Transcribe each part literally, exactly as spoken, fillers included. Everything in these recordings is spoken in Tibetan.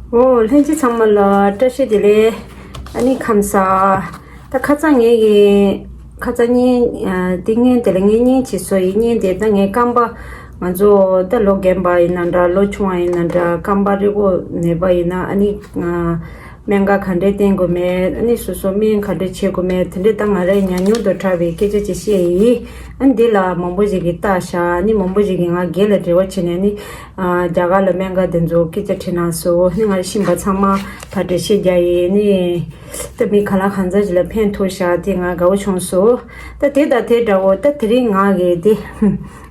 ཨོ། ལྷན་རྒྱས་ཚང་མ་ལ་བཀྲ་ཤིས་བདེ་ལེགས། ཨ་ནི་ཁམས་བཟང་། ད་ཁ་སང་ངས་ཀྱི་ཁ་སང་བརྙན་ཨ་དེ་བརྙན་དེ་ལ་ངས་བརྙན་ཅིག་བཟོ་ཡི། བརྙན་དེ་ད་ངས་རྐང་པ་ང་ཚོ་ད་ལོ་རྒན་པ་ཡིན་ན་འདྲ། ལོ་ཆུང་བ་ཡིན་ན་འདྲ། རྐང་པ་རིལ་པོ་ནད་པ་ཡིན་ན་ཨ་ནི་ཨ་སྨན་ཁང་ག་འདྲས་བསྟེན་དགོས་མེད། ཨ་ནི་སོ་སོ་སྨན་ག་འདྲས་བྱེད་དགོས་མེད། དེ་འདྲས་ད་ང་རས་ཉམས་མྱོང་དང་འདྲ་བའི་སྐད་ཆ་ཅིག་བཤད་ཡི། ཨ་ནི་འདི་ལ་མང་པོ་ཞིག་གིས་བལྟས་ཤག་ཨ་ནི་མང་པོ་ཞིག་གིས་ང་སྒེར་ལ་འབྲེལ་བ་བྱས་ནས་ཨ་ནི་ཨ་རྒྱ་གར་ལ་སྨན་ཁང་དེ་ཚོ་སྐད་ཆ་དྲིས་གནང་སོང་། ཨ་ནི་ང་ཤེས་པ་ཚང་མ་ཕར་འགྲེལ་བཤད་རྒྱག་ཡི། ཨ་ནི་ད་མི་ག་ལ་གང་འཚམ་ཞིག་ལ་ཕན་ཐོགས་ཤག་དེ་ང་དགའ་བོ་བྱུང་སོང་། ད་དེ་དང་དེ་འདྲ་བོ་ད་དེ་རིང་ང་གིས་དེ་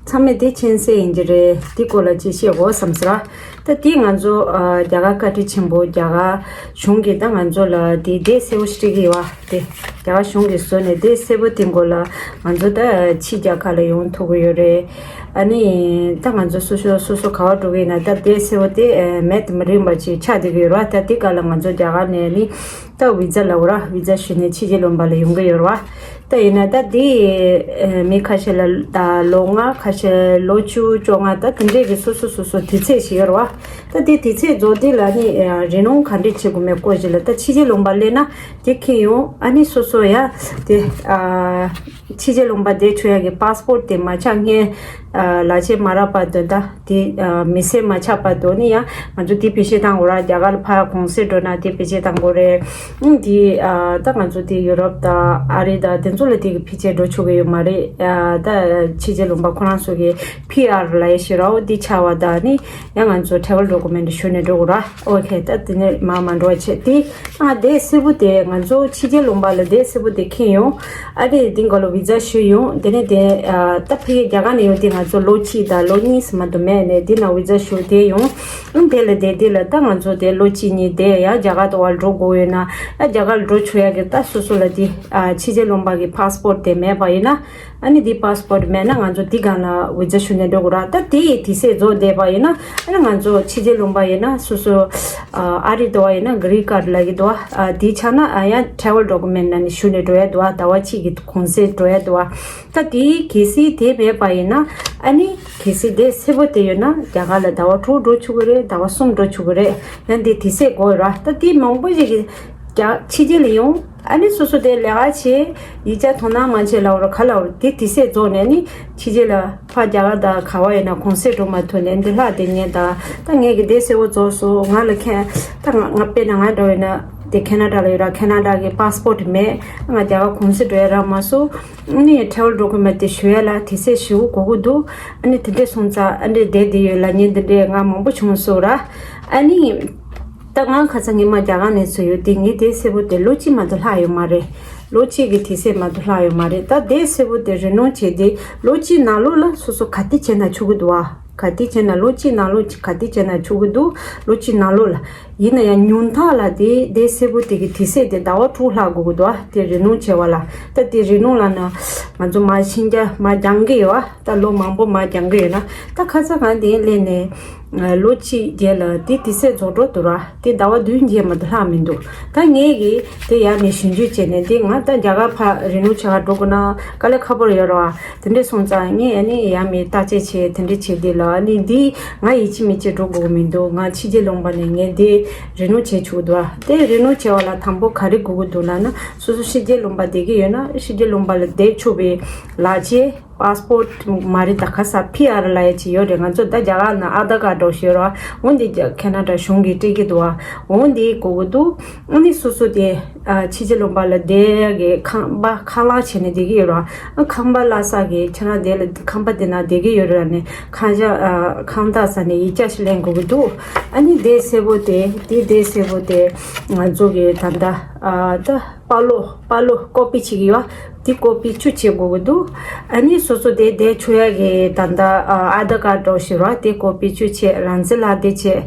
ཚང་མས་དེ་མཁྱེན་གསལ་ཡིན་གྱི་རེད། དེ་སྐོར་ལ་ཅིག་བཤད་དགོས་བསམ་སོང་། ད་དེ་ང་ཚོ་ཨ་རྒྱ་གར་བཀའ་དྲིན་ཆེན་པོ་རྒྱ་གར་གཞུང་གིས་ད་ང་ཚོ་ལ་དེ་བསྡད་གསལ་པོ་ཞིག་སྤྲད་ཀྱི་ཡོད་པ། དེ་རྒྱ་གར་གཞུང་གིས་བཟོས་ནས་བསྡད་གསལ་པོ་དེ་སྐོར་ལ་ང་ཚོ་ད་ཕྱི་རྒྱལ་ཁག་ལ་ཡོང་ཐུབ་ཀྱི་ཡོད་རེད། ཨ་ནི་ད་ང་ཚོ་སོ་སོ་སོ་སོ་ག་པར་འགྲོ་གི་ཡིན་ན་ད་བསྡད་གསལ་པོ་དེ་ཨ་མེད་དུ་མི་རུང་བ་ཅིག་ཆགས་བསྡད་ཀྱི་ཡོད་རེད་པ། ད་དེ་ག་ལ་ང་ཚོ་རྒྱ་གར་ནས་ནི་ད་བི་ཛ་ལབ་དགོས་རེད་པ། བི་ཛ་ཞུས་ནས་ཕྱི་རྒྱལ་ལུང་པ་ལ་ཡོང་གི་ཡོད་རེད་པ། ད་ཡིན་ན་ད་དེ་ཨ་མི་ཁ་ཤས་ལ་ད་ལོ་ལྔ་ཁ་ཤས་ལོ་བཅུ་བཅོ་ལྔ་ད་དེ་འདྲས་ཀྱི་སོ་སོ་སོ་སོ་དུས་ཚོད་ཞིག་ཡོད་རེད་པ། ད་དེ་དུས་ཚོད་རྫོགས་དུས་ལ་ནི་ཨ་རིན་གོང་ག་འདྲས་བྱེད་དགོས་མེད་སྐོར་ཞིག་ལ་ད་ཕྱི་རྒྱལ་ལུང་པ་སླེབས་ན་དེ་འཁྱེར་ཡོང་། ཨ་ནི་སོ་སོ་ཡ་དེ་ཨ་ཕྱི་རྒྱལ་ལུང་པ་བསྡད་ཆོག་ཡ་གི་པཱ་སི་པོར་ཊི་དེ་མ་ཆགས་སྔོན་ཨ་ལག་ཁྱེར་མ་རག་བར་དུ་ད་དེ་ཨ་མི་སེར་མ་ཆགས་བར་དུ་ནི་ཡ་ང་ཚོ་དེ་བེད་སྤྱོད་བཏང་དགོས་རེད། རྒྱ་གར་ལ་ཕར་གུང་སེང་འགྲོ་ན་དེ་བེད་སྤྱོད་བཏང་དགོས་རེད། ཨང་དེ་ཨ་ད་ང་ཚོ་དེ་ཡུ་རོབ་དང་ཨ་རི་དང་དེ་ཚོ་ལ་དེ་གི་ཕལ་ཆེར་འགྲོ་ཆོག་གི་ཡོད་མ་རེད། ཨ་ད་ཕྱི་རྒྱལ་ལུང་པ་ཁོ་རང་ཚོ་གི་ཕི་ཨར་ལབ་ཡ་ཞིག་རེད་པ། དེ་ཆགས་པ་དང་ནི་ཡ་ང་ཚོ་ཊེ་རེ་ཝལ་ཌོ་ཀུ་མེན་ཊི་ཞུས་ནས་འགྲོ་དགོས་རེད། ཨོ་ཁེ། ད་དེ་ནས་མར་མར་འགྲོ་བ་བྱེད་དེ། ཨ་བསྡད་གསལ་པོ་དེ་ང་ཚོ་ཕྱི་རྒྱལ་ལུང་པ་ལ་བསྡད་གསལ་པོ་དེ་འཁྱེར་ཡོང་། ཨ་དེ་དེ་འགོ་ལ་བི་ཛ་ཞུས་ཡོང་། དེ་ནས་དེ་ཨ་ད་ཕ་གི་རྒྱ་གར་ནས་ཡོང་དེ་ང་ཚོ་ལོ་གཅིག་དང་ལོ་གཉིས་ཙམ་མ་གཏོགས་མེད་ནས་དེ་ནང་བི་ཛ་ཞུ་བསྡད་ཡོང་། ཨང་དེ་ལ་བསྡད་དེ་ལ་ད་ང་ཚོ་དེ་ལོ་གཅིག་གཉིས་བསྡད་ཡ་རྒྱ་གར་དུ་བར་འགྲོ་དགོས་ཡོད་ན་ཨ་རྒྱ་གར་ལ་འགྲོ་ཆོག་ཡ་གི་ད་སོ་སོ་ལ་དེ་ཨ་ཕྱི་རྒྱལ་ལུང་པ་གི་པཱ་སི་པོར་ཊི་དེ་མེད་པ་ཡིན་ན། ཨ་ནི་འདི་པཱ་སི་པོར་ཊི་མེད་ན་ང་ཚོ་འདི་སྒང་ལ་བི་ཛ་ཞུ་ནས་འགྲོ་དགོས་རེད། ད་དེ་ཡི་དུས་ཚོད་རྫོགས་བསྡད་པ་ཡིན་ན་ཨ་ནི་ང་ཚོ་ཕྱི་རྒྱལ་ལུང་པ་ཡིན་ན་སོ་སོ་ཨ་རི་འདྲ་བོ་ཡིན་ན་གི་རིན་ཁཱར་ཌི་ལབ་ཀྱི་འདུག་ཨ་དེ་ཆགས་ན་ཨ་ཡང་ཊེ་རེ་ཝལ་ཌོ་ཀུ་མེན་ཊི་ནང་ནས་ཞུ་ནས་འགྲོ་ཡ་འདུག་ཨ་ཟླ་བ་གཅིག་གི་གུང་སེང་འགྲོ་ཡ་འདུག་ཨ་ད་དེ་གལ་སྲིད་དེ་མེད་པ་ཡིན་ན་ཨ་ནི་གལ་སྲིད་བསྡད་གསལ་པོ་དེ་ཡོད་ན་རྒྱ་གར་ལ་ཟླ་བ་དྲུག་འགྲོ་ཆོག་གི་རེད། ཟླ་བ་གསུམ་འགྲོ་ཆོག་གི་རེད། ཡང་དེ་དུས་ཚོད་འགོར་ར། ད་དེ་མང་པོ་ཞིག་གིས་རྒྱ་ཕྱི་རྒྱལ་ལ་ཡོང་། ཨ་ནི་སོ་སོ་དེ་ལས་ཀ་བྱེད། ཡིག་ཆ་དོ་སྣང་མ་བྱེད་ལབ་ར་ག་ལབ་ར་དེ་དུས་ཚོད་རྫོགས་ནས་ནི་ཕྱི་རྒྱལ་ལ་ཕར་རྒྱ་གར་དང་ག་བ་ཡིན་ན་གུང་སེང་འགྲོ་མ་ཐུབ་ནས་འདི་ལྷག་དེ་ཉེན་ད། ད་ངས་ཀྱི་བསྡད་གསལ་པོ་རྫོགས་སོང་། ང་ལ་ཁྱེད་ད་ང་ང་དཔེར་ན་ང་འདྲ་བོ་ཡིན་ན་དེ་ཁེ་ན་ཌ་ལ་ཡོད་ར། ཁེ་ན་ཌ་གི་པཱ་སི་པོར་ཊི་མེད། ང་རྒྱ་གར་གུང་སེང་འགྲོ་ཡ་རག་མ་སོང་། ཨ་ནི་ཊེ་རེ་ཝལ་ཌོ་ཀུ་མེན་ཊི་དེ་ཞུ་ཡ་ལ་དུས་ཚོད་ཞེ་པོ་འགོར་གི་འདུག་ཨ་ནི་དེ་འདྲས་སོང་ཙང་ཨ་འདྲས་བསྡད་བསྡད་ཡོད་ལབ་མཁན་དེ་འདྲས་ང་མང་པོ་བྱུང་སོང་ར། ཨ་ནི། ད་ང་ཁ་སང་ཉི་མ་རྒྱ་གར་ནས་ཚུར་ཡོང་དུས་ངས་བསྡད་གསལ་པོ་དེ་ལོ་གཅིག་མ་གཏོགས་ལྷག་ཡོད་མ་རེད། ལོ་གཅིག་གི་དུས་ཚོད་མ་གཏོགས་ལྷག་ཡོད་མ་རེད། ད་བསྡད་གསལ་པོ་དེ་རིན་གོང་བྱས་ཏེ་ལོ་གཅིག་ནང་ལོགས་ལ་སོ་སོ་ག་དུས་བྱས་ན་ཆོག་གི་འདུག་ཨ། ག་དུས་བྱས་ན་ལོ་གཅིག་ནང་ལོགས་ག་དུས་བྱས་ན་ཆོག་གི་འདུག་ལོ་གཅིག་ནང་ལོགས་ལ། ཡིན་ན་ཡང་ཉུང་མཐའ་ལ་དེ་བསྡད་གསལ་པོ་དེ་གི་དུས་ཚོད་དེ་ཟླ་བ་དྲུག་ལྷག་དགོས་ཀྱི་འདུག་ཨ། དེ་རིན་གོང་བྱས་པ་ལ། ད་དེ་རིན་གོང་ལབ་ན་ང་ཚོ་མར་ཕྱིན་རྒྱ་མར་འགྱངས་ཀྱི་ཡོད་ཨ། ད་ལོ་མང་པོ་མར་འགྱངས་ཀྱི་ཡོད་ན་ད་ཁ་སང་ང་དེ་སླེབས་ནས། ལོ་གཅིག་རྗེས་ལ་དེ་དུས་ཚོད་རྫོགས་འགྲོ་འདུག་ར། དེ་ཟླ་བ་བདུན་རྗེས་མ་གཏོགས་ལྷག་མི་འདུག་ད་ངས་ཀྱིས་དེ་ཡར་ནས་ཞིབ་འཇུག་བྱས་ནས་དེ་ང་ད་རྒྱ་གར་ཕར་རིན་གོང་བྱེད་ག་འགྲོ་དགོས་ན་དཀའ་ལས་ཁག་པོ་ཡོད་ར་བ། དེ་འདྲས་སོང་ཙང་ངས་ཨ་ནི་ཡར་མར་བརྟག་དཔྱད་བྱས་དེ་འདྲས་བྱས་དེ་ལ་ཨ་ནི་འདི་ང་ཡིད་ཆེས་མི་བྱེད་འགྲོ་དགོས་མི་འདུག་ང་ཕྱི་རྒྱལ་ལུང་པ་ནས་ངས་དེ་རིན་གོང་བྱེད་ཆོག་འདུག་ར། དེ་རིན་གོང་བྱེད་པ་ལ་དང་པོ་ག་རེ་དགོས་ཀྱི་འདུག་ལབ་ན་སོ་སོ་ཕྱི་རྒྱལ་ལུང་པ་བསྡད་ཀྱི་ཡོད་ན་ཕྱི་རྒྱལ་ལུང་པ་ལ་བསྡད་ཆོག་པའི་ལག་ཁྱེར། པཱ་སི་པོར་ཊི་མ་རེད་ད། ཁ་སང་ཕི་ཨར་ལབ་ཡ་ཅིག་ཡོད་རེད། ང་ཚོ་ད་རྒྱ་གར་ནང་ཨ་དྷར་ཀར་འདྲ་བོ་ཞིག་ཡོད་རེད་བ། འོ་འདི་རྒྱ་ཁེ་ན་ཌ་གཞུང་གིས་སྤྲད་ཀྱི་འདུག་བ། འོ་འདི་དགོས་ཀྱི་འདུག་ཨ་ནི་སོ་སོ་དེ་ཨ་ཕྱི་རྒྱལ་ལུང་པ་ལ་བསྡད་ཡ་གི་ཁང་པ་ཁ་ལག་བྱས་ནས་བསྡད་ཀྱི་ཡོད་རེད་བ། ཨ་ཁང་པ་གླ་ས་གི་ཁྱེད་རང་དེ་ལ་ཁང་པ་དེ་ནང་བསྡད་ཀྱི་ཡོད་རེད་ལབ་ནས་ཁང་བྱ་ཨ་ཁང་བདག་ས་ནས་ཡིག་ཆ་ཞིག་ལེན་དགོས་ཀྱི་འདུག་ཨ་ནི་དེ་གསལ་པོ་དེ་དེ་དེ་གསལ་པོ་དེ་ང་ཚོ་གི་ད་ལྟ་ཨ་ད། པཱ་ལོ། པཱ་ལོ་ཀོ་པི་གཅིག་ཡོད། དེ་ཀོ་པི་བཅུ་བྱེད་དགོས་ཀྱི་འདུག་ཨ་ནི་སོ་སོ་དེ་བསྡད་ཆོག་ཡ་གི་ད་ལྟ་ཨ་དྷར་ཀར་འདྲ་བོ་ཞིག་རེད་བ། དེ་ཀོ་པི་བཅུ་བྱེད། རང་བཙན་ལག་དེབ་བྱེད།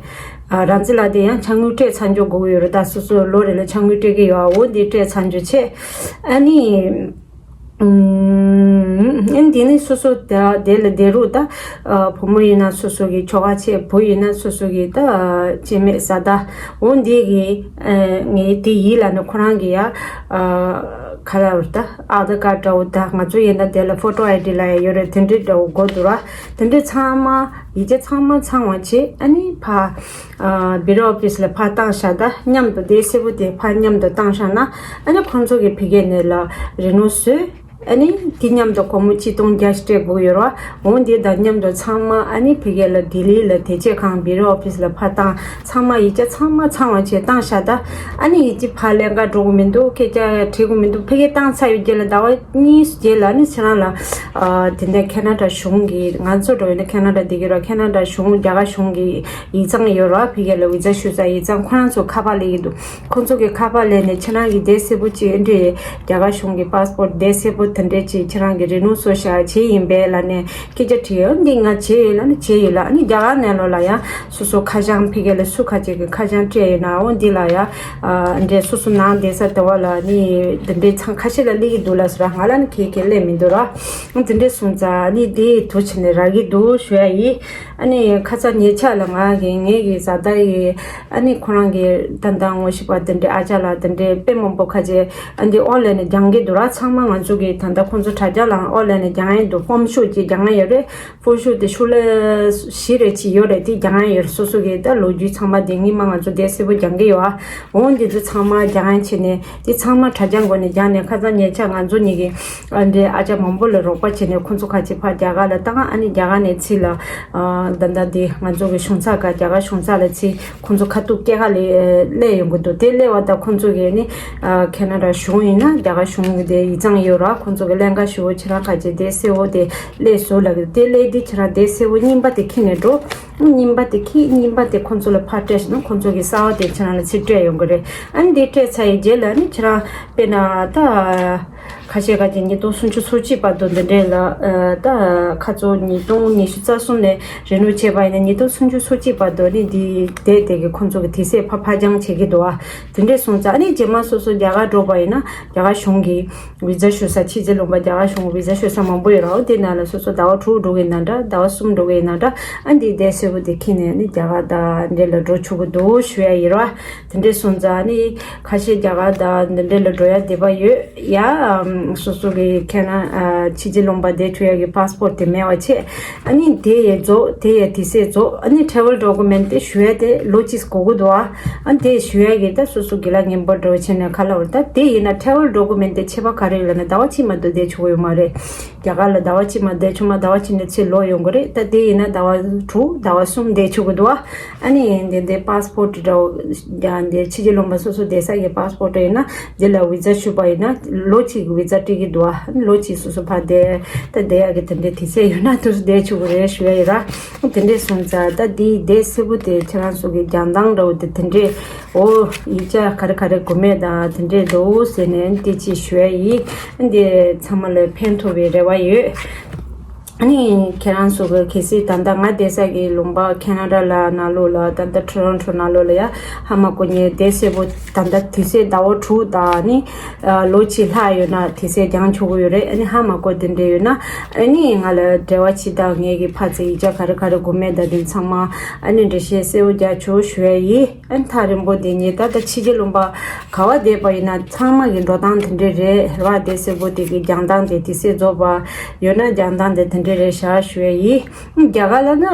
ཨ་རང་བཙན་ལག་དེབ་ཡང་ཕྱག་དངུལ་སྤྲད་ཚར་འཇོག་དགོས་ཀྱི་ཡོད་རེད། ད་སོ་སོ་ལོ་རེ་ལ་ཕྱག་དངུལ་སྤྲད་ཀྱི་ཡོད། འོ་འདི་སྤྲད་ཚར་འཇོག་བྱེད། ཨ་ནི། ཨ་ནི་དེ་ནི་སོ་སོ་དེ་དེ་ལ་བསྡད་རུང་ད་ཨ་བུ་མོ་ཡིན་ན་སོ་སོ་གི་ཁྱོ་ག་བྱེད། བུ་ཡིན་ན་སོ་སོ་གི་ད་ཨ་སྐྱེ་དམན་བཟའ་ཟླ། འོ་འདི་གི་ཨ་ངས་དེ་ཡིན་ལབ་ནས་ཁོ་རང་གི་ཡ་ཨ་ ག་རེ་ལབ་ད་ཨ་དྷར་ཀར་འདྲ་བོ་ད་ང་ཚོ་ཡིན་ན་དེ་ལ་ཕོ་ཊོ་ཨའི་ཌི་ལབ་ཡ་ཡོད་རེད། དེ་འདྲའི་འདྲ་བོ་དགོས་འདུག་ར། དེ་འདྲའི་ཚང་མ་ཡིག་ཆ་ཚང་མ་ཚང་བ་བྱས། ཨ་ནི་ཕ་ཨ་བི་ལོ་ཨོ་ཕི་སི་ལ་ཕར་བཏང་བཞག་ད་མཉམ་དུ་དེ་སེར་པོ་དེ་ཕར་མཉམ་དུ་བཏང་བཞག་ན། ཨ་ནི་ཁོང་ཚོ་གི་ཕ་གིའི་ནས་ལ་རི་ནོ་བཟོས། ཨ་ནི་དེ་མཉམ་དུ་སྒོར་མོ་ཆིག་སྟོང་བརྒྱ་སྤྲད་དགོས་ཡོད་ར། འོ་འདི་དང་མཉམ་དུ་ཚང་མ་ཨ་ནི་ཕ་གི་ལ་ལྡི་ལི་ལ་དེ་ཆེད་ཁང་བི་ལོ་ཨོ་ཕི་སི་ལ་ཕར་བཏང་། ཚང་མ་ཡིག་ཆ་ཚང་མ་ཚང་བ་བྱས་བཏང་བཞག་ད། ཨ་ནི་ཡིན་གཅིག་ཕར་ལེན་ག་འགྲོ་གི་མི་འདུག་སྐད་ཆ་དྲི་གི་མི་འདུག་ཕ་གིར་བཏང་ཚར་ཡོད་རྗེས་ལ་ཟླ་བ་གཉིས་རྗེས་ལ་ཨ་ནི་ཁྱེད་རང་ལ་ཨ་དེ་འདྲ་ཁེ་ན་ཌ་གཞུང་གི་ང་ཚོ་འགྲོ་ཡོད་ན་ཁེ་ན་ཌ་འདི་གི་ར་ཁེ་ན་ཌ་གཞུང་རྒྱ་གར་གཞུང་གི་ཡིག་ཚང་ཡོད་ར། ཕ་གི་ལ་བི་ཛ་ཞུ་ས་ཡིག་ཚང་ཁོ་རང་ཚོ་ཁ་པར་སླེབས་ཀྱི་འདུག་ཁོང་ཚོ་གི་ཁ་པར་སླེབས་ནས་ཁྱེད་རང་གི་དེ་སེར་པོ་ཅིག་འདྲ་རྒྱ་གར་གཞུང་གི་པཱ་སི་པོར་ཊི་དེ་སེར་པོ་དེ་འདྲ་ཅིག་ཁྱེད་རང་གི་རི་ནོ་སོ་ཤ་བྱས་ཡིན་པས་ལབ་ནས་སྐད་ཆ་དྲིས་ཡོད། འདི་ང་བྱས་ཡོད་ལབ་ནས་བྱས་ཡོད་ལབ། ཨ་ནི་རྒྱ་གར་ནས་ལོ་ལ་ཡང་སོ་སོ་ཁ་བྱང་ཕ་གི་ལ་སུ་ཁ་ཅིག་གི་ཁ་བྱང་སྤྲད་ཡོད་ན་འོ་འདི་ལ་ཡང་ཨ་འདྲ་སོ་སོ་ནང་བསྡད་ས་དེ་བ་ལ་ནི་འདི་འདྲའི་ཚང་ཁ་ཤས་ལ་སླེབས་ཀྱི་འདུག་ལབ་ཟེར་ར། ང་ལ་ནི་ག་ག་སླེབས་མི་འདུག་ར། འོ་དེ་འདྲ་སོང་ཙང་ནི་འདི་དུ་ཕྱིན་ནས་རག་གི་འདུག་ཞུ་ཡ་ཡིན། ཨ་ནི་ཁ་ས་ཉེ་ཆར་ལ་ང་གི་ངའི་གི་བཟའ་ཟླ་ཡི་ཨ་ནི་ཁོ་རང་གི་ད་ལྟ་ངོ་ཤེས་པ་དེ་འདྲའི་ཨ་ཅག་ལགས་དེ་འདྲའི་དཔེ་མང་པོ་ཁ་ཅིག་ཨ་འདི་ཨོན་ལན་ནས་རྒྱག་གི་འདུག་ར། ཚང་མ་ང་ཚོ་གི་ད་ལྟ་ཁོང་ཚོ་དྲ་རྒྱ་ལའང་ཨོན་ལན་ནས་རྒྱག་ཡིན་འདུག་ཕོམ་ཤོག་ཅིག་རྒྱག་ཡ་ཡོད་རེད། ཕོམ་ཤོག་དེ་ཤོག་ལྷེ་བཞི་རེ་ཅིག་ཡོད་རེད། དེ་རྒྱག་ཡ་ཡོད་རེད། སོ་སོ་གི་ད་ལོ་རྒྱུས་ཚང་མ་དེ་སྔོན་མ་ང་ཚོ་དེ་གསལ་པོ་རྒྱག་གི་ཡོད་ཨ། འོ་འདི་ཚོ་ཚང་མ་རྒྱག་ཡ་བྱས་ནས་དེ་ཚང་མ་དྲ་རྒྱ་སྒོ་ནས་རྒྱག་ནས་ཁ་སང་ཉེ་ཆར་ང་ཚོ་གཉིས་ཀྱི་ཨ་འདྲའི་ཨ་ཅག་མང་པོ་ལ་རོགས་པ་བྱས་ནས་ཁོང་ཚོ་ཁ་ཅིག་ཕར་རྒྱ་གར་ལ་བཏང་། ཨ་ནི་རྒྱ་གར་ནས་ཕྱི་ལ་ཨ་ད་ལྟ་འདི་ང་ཚོ་གི་གཞུང་ཚབ་ཀ་རྒྱ་གར་གཞུང་ཚབ་ལ་ཕྱི་ཁོང་ཚོ་ཁ་ཐུག་སྐྱེལ་ག་ལ་སླེབས་ཡོང་གི་འདུག་དེ་སླེབས་པ་དང་ཁོང་ཚོ་གི་ནི་ཨ་ཁེ་ན་ཌ་གཞུང་ཡིན་ན་རྒྱ་གར་གཞུང་གི་དེ་ཡིག་ཚང་ཡོད་ར། ཁོང་ཚོ་གི་ལན་ཁ་ཞུ་བོ་ཁྱེད་རང་ཁ་ཅིག་དེ་གསལ་བོ་དེ་སླེབས་སོང་ལབ་གི་དེ་སླེབས་དུས་ཁྱེད་རང་དེ་གསལ་བོ་རྙིང་པ་དེ་ཁྱེར་ནས་འགྲོ། རྙིང་པ་དེ་ཁྱེར་རྙིང་པ་དེ་ཁོང་ཚོ་ལ་ཕར་སྤྲད་ཤེ་ན་ཁོང་ཚོ་གི་གསར་བ་དེ་ཁྱེད་རང་ལ་ཕྱིར་སྤྲད་ཡོང་གི་རེད། ཨ་ནི་དེ་སྤྲད་ཚར་ཡི་རྗེས་ལ་ནི་ཁྱེད་རང་དཔེར་ན་ད་ཁ་ཤས་ཁ་ཅིག་ཉིས་སྟོང་སུམ་ཅུ་སོ་གཅིག་བར་དུ་འདི་འདྲས་ལ་ད་ཁ་ཚོ་ཉིས་སྟོང་ཉི་ཤུ་རྩ་གསུམ་ནས་རིན་ལུགས་བྱས་པ་ཡིན་ན་ཉིས་སྟོང་སུམ་ཅུ་སོ་གཅིག་བར་དུ་ནི་འདི་དེ་དེ་གི་ཁོང་ཚོ་གི་དུས་ཚོད་ཕར་ཕར་འགྱངས་བྱེད་ཀྱི་འདུག་ཨ། དེ་འདྲས་སོང་ཙང་ཨ་ནི་རྗེས་མ་སོ་སོ་རྒྱ་གར་འགྲོ་བ་ཡིན་ན་རྒྱ་གར་གཞུང་གི་བི་ཛ་ཞུ་ས་ཕྱི་རྒྱལ་ལུང་པ་རྒྱ་གར་གཞུང་བི་ཛ་ཞུ་ས་མང་པོ་ཡོད་རེད། འོ་དེ་ནང་ལ་སོ་སོ་ཟླ་བ་དྲུག་འགྲོ་གི་ཡིན་ན་འདྲ་ཟླ་བ་གསུམ་འགྲོ་གི་ཡིན་ན་འདྲ་ཨ་འདི་དེ་གསལ་བོ་དེ་ཁྱེར་ནས་ནི་རྒྱ་གར་དང་འདྲ་ལ་འགྲོ་ཆོག་གི་འདུག་ཞུ་ཡ་ཡིན་ར། དེ་འདྲས་སོང་ཙང་ནི་ཁ་ཤས་རྒྱ་གར་དང་འདི་འདྲ་ལ་འགྲོ་ཡ་འདོད་པ་ཡོད་ཡ། སོ་སོ་གི་ཁྱེད་རང་ཕྱི་རྒྱལ་ལུང་པ་བསྡད་ཆོག་ཡ་གི་པཱ་སི་པོར་ཊི་དེ་མེད་པ་བྱས། ཨ་ནི་དེ་ཡས་རྫོགས། དེ་ཡས་དུས་ཚོད་རྫོགས། ཨ་ནི་ཊེ་རེ་ཝལ་ཌོ་ཀུ་མེན་ཊི་དེ་ཞུ་ཡ་དེ་ལོ་གཅིག་དགོས་ཀྱི་འདུག་ཨ། ཨ་ནི་དེ་ཞུ་ཡ་གི་ད་སོ་སོ་དགེ་ལགས་རྒན་པོ་འདྲ་བོ་བྱས་ནས་ག་ལབ་རེད། ད་དེ་ཡིན་ན་ཊེ་རེ་ཝལ་ཌོ་ཀུ་མེན་ཊི་དེ་ཁྱད་པར་ག་རེ་ཡོད་ལབ་ན་ཟླ་བ་གཅིག་མ་གཏོགས་བསྡད་ཆོག་གི་ཡོད་མ་རེད། རྒྱ་གར་ལ་ཟླ་བ་གཅིག་མ་བསྡད་ཆོག་མ། ཟླ་བ་གཅིག་ནས་ཕྱིར་ལོག་ཡོང་གི་རེད། ད་དེ་ཡིན་ན་ཟླ་བ་དྲུག་ཟླ་བ་གསུམ་བསྡད་ཆོག་གི་འདུག་ཨ། ཨ་ནི་དེ་འདྲའི་པཱ་སི་པོར་ཊི་འདྲ་བོ་ཡང་འདི་ཕྱི་རྒྱལ་ལུང་པ་སོ་སོ་བསྡད་ས་གི་པཱ་སི་པོར་ཊི་ཡིན་ན་འདི་ལ་བི་ཛ་ཞུས་པ་ཡིན་ན་ལོ་གཅིག་གི་བི་ཛ་སྤྲད་ཀྱི་འདུག་ཨ། ལོ་གཅིག་སོ་སོ་ཕར་བསྡད་ད་བསྡད་ཡག་གི་དེ་འདྲའི་དུས་ཚོད་ཡོད་ན་དུས་སུ་བསྡད་ཆོག་གི་རེད་ཞུ་ཡ་ཡིན་ར། དེ་འདྲས་སོང་ཙང་ད་འདི་དེ་གསལ་པོ་དེ་ཁྱེད་རང་ཚོ་གི་རྒྱག་སྟངས་འདྲ་བོ་དེ་དེ་འདྲས། འོ་ཡིག་ཆ་ག་རེ་ག་རེ་དགོས་མེད་དང་དེ་འདྲས་འདུག་ཟེར་ནས་དེ་ཅིག་ཞུ་ཡ་ཡིན། འདི་ཚང་མ་ལ་ཕན་ཐོགས་པའི་རེ་བ་ཡོད། ཨ་ནི་ཁྱེད་རང་ཚོ་གི་གལ་སྲིད་ད་ལྟ་ང་བསྡད་ས་གི་ལུང་པ་ཁེ་ན་ཌ་ལ་ནང་ལོགས་ལ་ད་ལྟ་ཊོ་རོན་ཊོ་ནང་ལོགས་ལ་ཡ་ཧ་མ་གོ་ཉེ་དེ་གསལ་པོ་ད་ལྟ་དུས་ཚོད་ཟླ་བ་དྲུག་དང་ནི་ལོ་གཅིག་ལྷག་ཡོད་ན་དུས་ཚོད་འགྱངས་ཆོག་གི་ཡོད་རེད། ཨ་ནི་ཧ་མ་གོ་དེ་འདྲས་ཡོད་ན་ཨ་ནི་ང་ལ་འབྲེལ་བ་བྱེད་དང་། ངེད་ཀྱི་ཕར་ཚུར་ཡིག་ཆ་ག་རེ་ག་རེ་དགོས་མེད་དང་དེ་ཚང་མ་ཨ་ནི་འགྲེལ་བཤད་གསལ་པོ་རྒྱག་ཆོག་ཞུ་ཡ་ཡིན། ཨ་ནི་ཐག་རིང་པོ་དེ་ཉིད་ད་ལྟ་ཕྱི་རྒྱལ་ལུང་པ་ག་བ་བསྡད་པ་ཡིན་ན་ཚང་མ་གི་འགྲོ་སྟངས་དེ་འདྲས་རེད་ར། དེ་གསལ་པོ་དེ་གི་རྒྱག་སྟངས་དེ་དུས་ཚོད་རྫོགས་པ་ཡོད་ན་རྒྱག་སྟངས་དེ་དེ་འདྲས་རེད་ཤག་ཞུ་ཡ་ཡིན། རྒྱ་གར་ལ་ན་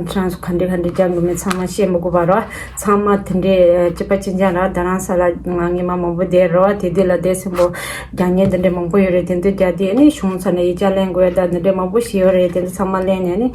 ཁྱེད་རང་ཚོ་ག་འདྲས་ག་འདྲས་རྒྱག་དགོས་མིན་ཚང་མ་བཤད་མི་དགོས་པ་ར། ཚང་མ་དེ་འདྲས་སྐྱིད་པ་ཅན་ཅན་ར། རྡ་རམ་ས་ལ་ང་སྔོན་མ་མང་པོ་བསྡད་ར། དེ་དུས་ལ་དེ་གསལ་པོ་རྒྱག་མཁན་དེ་འདྲས་མང་པོ་ཡོད་རེད། དེ་ཚོ་རྒྱག་དུས་ཨ་ནི་གཞུང་ཚབ་ནས་ཡིག་ཆ་ལེན་དགོས་ཡ་ད་དེ་འདྲས་མང་པོ་ཞིག་ཡོད་རེད། དེ་ཚོ་ཚང་མ་ལེན་ནས་ཨ་ནི་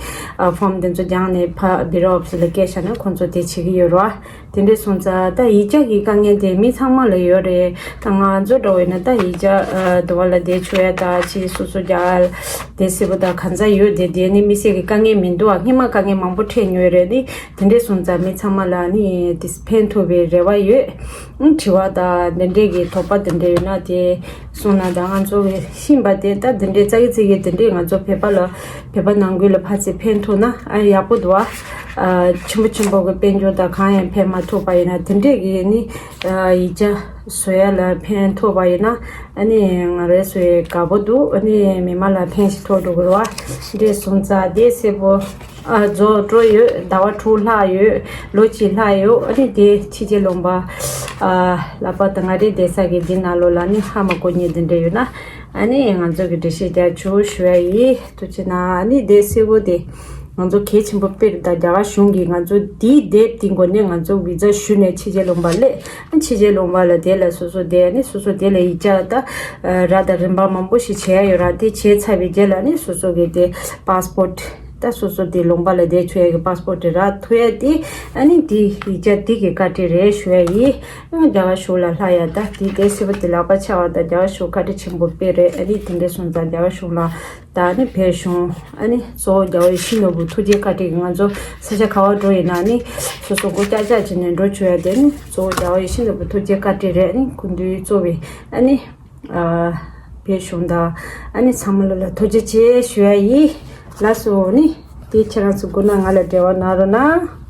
ཕོམ་དེ་ཚོ་རྒྱག་ནས་ཕར་བི་ལོ་ཨོ་ཕི་སི་ལ་སྐྱེལ་བཞག་ན་ཁོང་ཚོ་དེ་བྱེད་ཀྱི་ཡོད་ར། དེ་འདྲས་སོང་ཙང་ད་ཡིག་ཆ་གི་དཀའ་ངལ་དེ་མི་ཚང་མ་ལ་ཡོད་རེད། ད་ང་ཚོ་འདྲ་བོ་ཡིན་ན་ད་ཡིག་ཆ་ཨ་དུ་བ་ལ་བསྡད་ཆོག་ཡ་ད་ཕྱི་སོ་སོ་རྒྱག་དེ་སྲིད་པོ་ད་གང་ཟག་ཡོད་དེ་དེ་ནི་དམིགས་བསལ་གྱི་དཀའ་ངལ་མི་འདུག་ཨ། སྔོན་མ་དཀའ་ངལ་མང་པོ་འཕྲད་མྱོང་ཡོད་རེད། ནི་དེ་འདྲས་སོང་ཙང་མི་ཚང་མ་ལ་ནི་དེ་ཕན་ཐོགས་པའི་རེ་བ་ཡོད། ཨང་། དྲི་བ་དང་དེ་འདྲས་ཀྱི་དོགས་པ་དེ་འདྲས་ཡོད་ན་དེ་གསུངས་ན་ད་ང་ཚོ་གི་ཤེས་པ་དེ་ད་དེ་འདྲས་ཙག་གི་ཙིག་གི་དེ་འདྲས་ང་ཚོ་བོད་པ་ལ་བོད་པ་ནང་ཁུལ་ལ་ཕར་ཚུར་ཕན་ཐོགས་ན་ཨ་ཡག་པོ་འདུག་ཨ། ཆེན་པོ་ཆེན་པོ་གི་དཔལ་འབྱོར་དང་གང་ཡང་ཕན་མ་ཐོགས་པ་ཡིན་ན། དེ་འདྲས་ཀྱི་ནི་ཡིག་ཆ་བཟོ་ཡ་ལ་ཕན་ཐོགས་པ་ཡིན་ན། ཨ་ནི་ང་རའི་བཟོ་ཡ་དགའ་པོ་འདུག་ཨ་ནི་མི་མང་ལ་ཕན་ཞིག་ཐོགས་འགྲོ་དགོས་རེད་བ། འདྲས་སོང་ཙང་དེ་གསལ་པོ་རྫོགས་འགྲོ་ཡོད། ཟླ་བ་དྲུག་ལྷག་ཡོད། ལོ་གཅིག་ལྷག་ཡོད། ཨ་ནི་དེ་ཕྱི་རྒྱལ་ལུང་པ་ལ་པ་དང་ང་རའི་བསྡད་ས་གི་འདི་ནང་ལོགས་ལ་ནི་ཧ་མ་གོ་མཁན་དེ་འདྲས་ཡོད་ན། ཨ་ནི་ང་ཚོ་གི་འགྲེལ་བཤད་རྒྱག་ཆོག་ཞུ་ཡ་ཡིན། ཐུགས་རྗེ་གནང་། ཨ་ནི་དེ་གསལ་པོ་དེ་ང་ཚོ་གལ་ཆེན་པོ་དཔེ་རེད། ད་རྒྱ་གར་གཞུང་གིས་ང་ཚོ་དེའི་དེབ་དེའི་སྒོ་ནས་ང་ཚོ་བི་ཛ་ཞུས་ནས་ཕྱི་རྒྱལ་ལུང་པ་སླེབས། ཕྱི་རྒྱལ་ལུང་པ་ལ་དེ་ལ་སོ་སོ་དེ་ནི་སོ་སོ་དེ་ལ་ཡིག་ཆ་ད་ར་ད་རིན་པ་མང་པོ་ཞིག་བྱེད་ཡ་ཡོད་ར། དེ་བྱས་ཚར་བའི་རྗེས་ལ་ནི་སོ་སོ་གི་དེ་པཱ་སི་པོར་ཊི་ད་སོ་སོ་དེ་ལུང་པ་ལ་བསྡད་ཆོག་ཡ་གི་པཱ་སི་པོར་ཊི་རག་ཐུབ་ཡ་དེ། ཨ་ནི་དེ་ཡིག་ཆ་དེ་གི་བཀའ་དྲིན་རེད་ཞུ་ཡ་ཡིན། རྒྱ་གར་གཞུང་ལ་ལྷག་ཡ་ད་དེ་དེ་སྲིད་པ་དེ་ལག་པ་འཆང་བ་ད་རྒྱ་གར་གཞུང་བཀའ་དྲིན་ཆེན་པོ་དཔེ་རེད། ཨ་ནི་དེ་འདྲས་སོང་ཙང་རྒྱ་གར་གཞུང་ལ། ད་ནི་བོད་གཞུང་ཨ་ནི་གཙོ་བོ་རྒྱལ་བ་ཡིད་བཞིན་ནོར་བུ་ཐུགས་རྗེ་བཀའ་དྲིན་གྱིས་ང་ཚོ་ས་ཆ་ག་བ་འགྲོ་ཡིན་ན་ནི་སོ་སོ་མགོ་ཀྱག་ཀྱག་བྱས་ནས་འགྲོ་ཆོག་ཡ་དེ་ནི་གཙོ་བོ་རྒྱལ་བ་ཡིད་བཞིན་ནོར་བུ་ཐུགས་རྗེ་བཀའ་དྲིན་རེད། ཨ་ནི་སྐུ་མདུན་གཙོས་པའི་ཨ་ནི་ཨ་བོད་གཞུང་དང་ཨ་ནི་ཚང་མ་ལ་ལ་ཐུགས་རྗེ་ཆེ་ཞུ་ཡ་ཡིན། ལགས་སོ། ནི་དེ་ཁྱེད་རང་ཚོ་དགོས་ན་ང་ལ་འབྲེལ་བ་གནང་རོགས་གནང་།